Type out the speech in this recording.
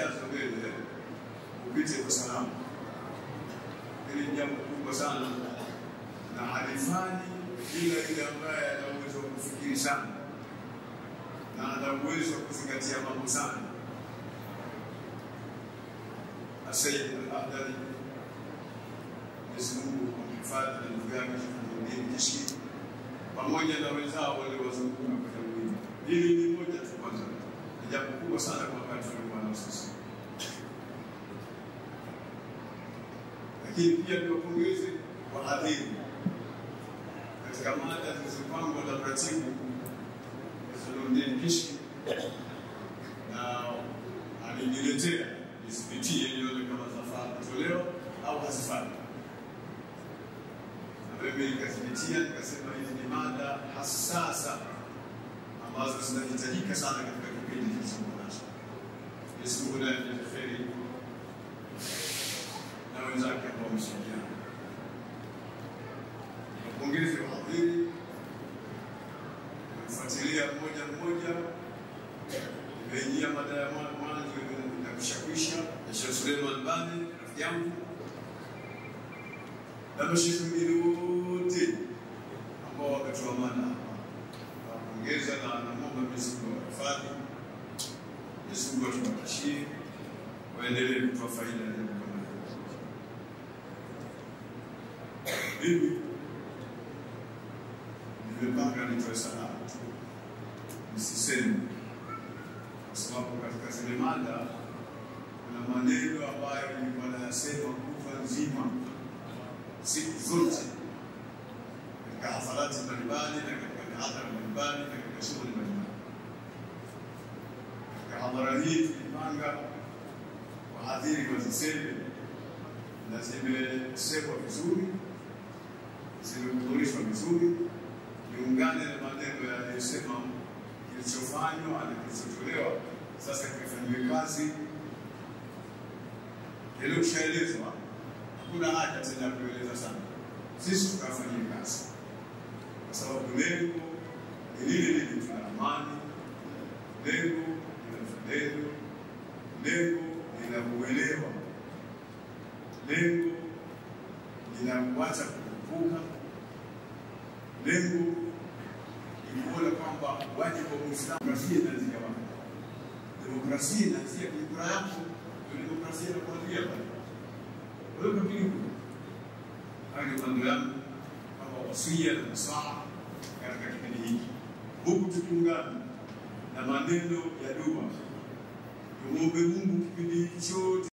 zijazo mbele upite kwa salama. Hili ni jambo kubwa sana na halifanyi ila yule ambaye ana uwezo wa kufikiri sana na ana uwezo wa kuzingatia mambo sana. Sayyid Al-Ahdali, Mwenyezi Mungu amhifadhi na ndugu yake Sheikh Kishki pamoja na wenzao waliowazunguka kwa jambo hili. Hili ni moja tu kwanza, ni jambo kubwa sana kwa wakati tuliokuwa nao sisi. Lakini pia niwapongeze wahadhiri katika mada zilizopangwa na mratibu Nuruddin Kishki, na aliniletea nisipitie nione kama zafaa kutolewa au hazifai. Na mimi nikazipitia nikasema hizi ni mada hasasa ambazo zinahitajika sana katika kipindi tulichokuwa nacho. Mwenyezi Mungu naye ajaze na wenzake ambao wameshirikiana. Niwapongeze wahadhiri, nimefuatilia mmoja mmoja, nimeingia mada ya mwanzo inakwisha ya Sheikh Suleiman Bani rafiki yangu na masheikh wengine wote ambao wametoa mada hapa. Nawapongeza na namwomba Mwenyezi Mungu awahifadhi, Mwenyezi Mungu atubatishie, waendelee kutoa faida ya jambo kama hili. Mimi nimepanga nitoe salamu tu, nisiseme, kwa sababu katika zile mada kuna maneno ambayo nilikuwa nayasema kutwa nzima siku zote katika hafalati mbalimbali na katika mihadhara mbalimbali na katika shughuli mbalimbali. Katika hadhara hii tulipanga wahadhiri waziseme na zimesemwa vizuri, zimehudhurishwa vizuri. Niungane na maneno yaliyosema kilichofanywa na kilichotolewa sasa kifanyiwe kazi. Yaliyoshaelezwa hakuna haja tena kueleza sana, sisi tukafanyie kazi, kwa sababu lengo ni lile lile, tuna amani, lengo ni la uzalendo, lengo ni la uelewa, lengo ni la kuacha kukurupuka, lengo ni kuona kwamba wajibu wa Muislamu. Demokrasia inaanzia wapi? Demokrasia inaanzia kwenye kura yako, ndio demokrasia inakuanzia pale. Wewe unapiga kura. Hayo ndio mambo yangu kwamba wasia na nasaha katika kipindi hiki, huku tukiungana na maneno ya dua, tumuombe Mungu kipindi hiki chote.